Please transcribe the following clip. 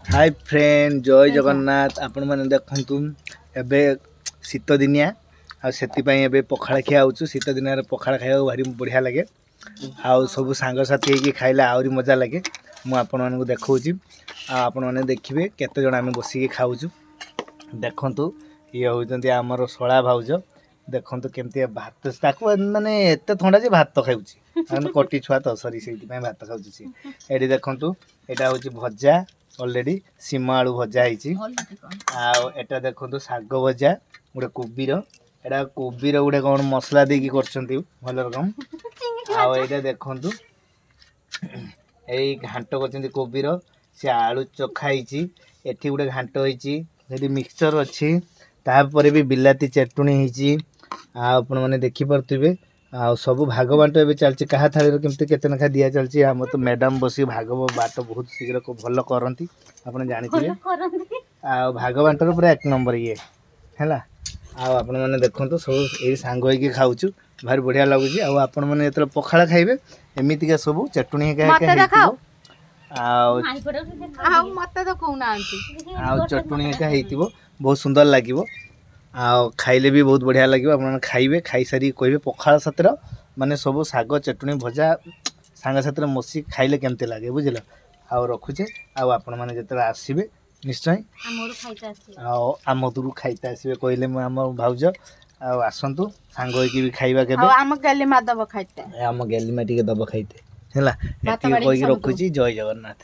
High friend, ଜୟ ଜଗନ୍ନାଥ। ଆପଣମାନେ ଦେଖନ୍ତୁ, ଏବେ ଶୀତ ଦିନିଆ ଆଉ ସେଥିପାଇଁ ଏବେ ପଖାଳ ଖିଆ ହେଉଛୁ। ଶୀତ ଦିନରେ ପଖାଳ ଖାଇବାକୁ ଭାରି ବଢ଼ିଆ ଲାଗେ ଆଉ ସବୁ ସାଙ୍ଗସାଥି ହେଇକି ଖାଇଲେ ଆହୁରି ମଜା ଲାଗେ। ମୁଁ ଆପଣମାନଙ୍କୁ ଦେଖାଉଛି ଆଉ ଆପଣମାନେ ଦେଖିବେ କେତେ ଜଣ ଆମେ ବସିକି ଖାଉଛୁ। ଦେଖନ୍ତୁ, ଇଏ ହେଉଛନ୍ତି ଆମର ଶଳା ଭାଉଜ। ଦେଖନ୍ତୁ କେମିତି ଭାତ ତାକୁ, ମାନେ ଏତେ ଥଣ୍ଡା ଯେ ଭାତ ଖାଉଛି। ମାନେ କଟି ଛୁଆ ତ, ସରି, ସେଇଥିପାଇଁ ଭାତ ଖାଉଛି ସିଏ। ଏଠି ଦେଖନ୍ତୁ, ଏଇଟା ହେଉଛି ଭଜା, ଅଲରେଡ଼ି ଶିମ ଆଳୁ ଭଜା ହେଇଛି। ଆଉ ଏଟା ଦେଖନ୍ତୁ ଶାଗ ଭଜା ଗୋଟେ କୋବିର, ଏଇଟା କୋବିର ଗୋଟେ କ'ଣ ମସଲା ଦେଇକି କରିଛନ୍ତି ଭଲ ରକମ। ଆଉ ଏଇଟା ଦେଖନ୍ତୁ, ଏଇ ଘାଣ୍ଟ କରିଛନ୍ତି କୋବିର, ସେ ଆଳୁ ଚଖା ହେଇଛି। ଏଠି ଗୋଟେ ଘାଣ୍ଟ ହେଇଛି, ସେଠି ମିକ୍ସଚର ଅଛି, ତାପରେ ବି ବିଲାତି ଚଟୁଣି ହେଇଛି। ଆଉ ଆପଣମାନେ ଦେଖିପାରୁଥିବେ, ଆଉ ସବୁ ଭାଗ ବାଣ୍ଟ ଏବେ ଚାଲିଛି, କାହା ଥାଳିରେ କେମିତି କେତେ ଲେଖା ଦିଆ ଚାଲିଛି। ଆମର ତ ମ୍ୟାଡ଼ାମ୍ ବସିକି ଭାଗ ବାଣ୍ଟ ବହୁତ ଶୀଘ୍ର ଭଲ କରନ୍ତି, ଆପଣ ଜାଣିଥିବେ। ଆଉ ଭାଗ ବାଣ୍ଟର ପୁରା ଏକ ନମ୍ବର ଇଏ ହେଲା। ଆଉ ଆପଣମାନେ ଦେଖନ୍ତୁ, ସବୁ ଏଇ ସାଙ୍ଗ ହେଇକି ଖାଉଛୁ, ଭାରି ବଢ଼ିଆ ଲାଗୁଛି। ଆଉ ଆପଣମାନେ ଯେତେବେଳେ ପଖାଳ ଖାଇବେ, ଏମିତିକା ସବୁ ଚଟୁଣି ହେଇକା ହେଇକା ମତେ ଦେଖାଅ। ହେଇଥିବ ଆଉ ଆଉ ମତେ ତ କହୁନାହାନ୍ତି। ଆଉ ଚଟୁଣି ହେଇକା ହେଇଥିବ, ବହୁତ ସୁନ୍ଦର ଲାଗିବ ଆଉ ଖାଇଲେ ବି ବହୁତ ବଢ଼ିଆ ଲାଗିବ। ଆପଣମାନେ ଖାଇବେ, ଖାଇସାରିକି କହିବେ ପଖାଳ ସାଥିର ମାନେ ସବୁ ଶାଗ ଚଟୁଣି ଭଜା ସାଙ୍ଗସାଥିରେ ମିଶି ଖାଇଲେ କେମିତି ଲାଗେ, ବୁଝିଲ? ଆଉ ରଖୁଛେ। ଆଉ ଆପଣମାନେ ଯେତେବେଳେ ଆସିବେ ନିଶ୍ଚୟ ଆଉ ଆମ ଦୂରୁ ଖାଇତେ ଆସିବେ କହିଲେ ମୁଁ ଆମ ଭାଉଜ। ଆଉ ଆସନ୍ତୁ, ସାଙ୍ଗ ହେଇକି ବି ଖାଇବା କେବେ। ଆଉ ଆମ ଗେଲିମା ଦବ ଖାଇତେ। ଆମ ଗେଲିମା ଟିକେ ଦବ ଖାଇତେ। ହେଲା, ଭାତ ଏତିକି ବାଢ଼ିକି କହିକି ସମସ୍ତଙ୍କୁ। ରଖୁଛି। ଜୟ ଜଗନ୍ନାଥ।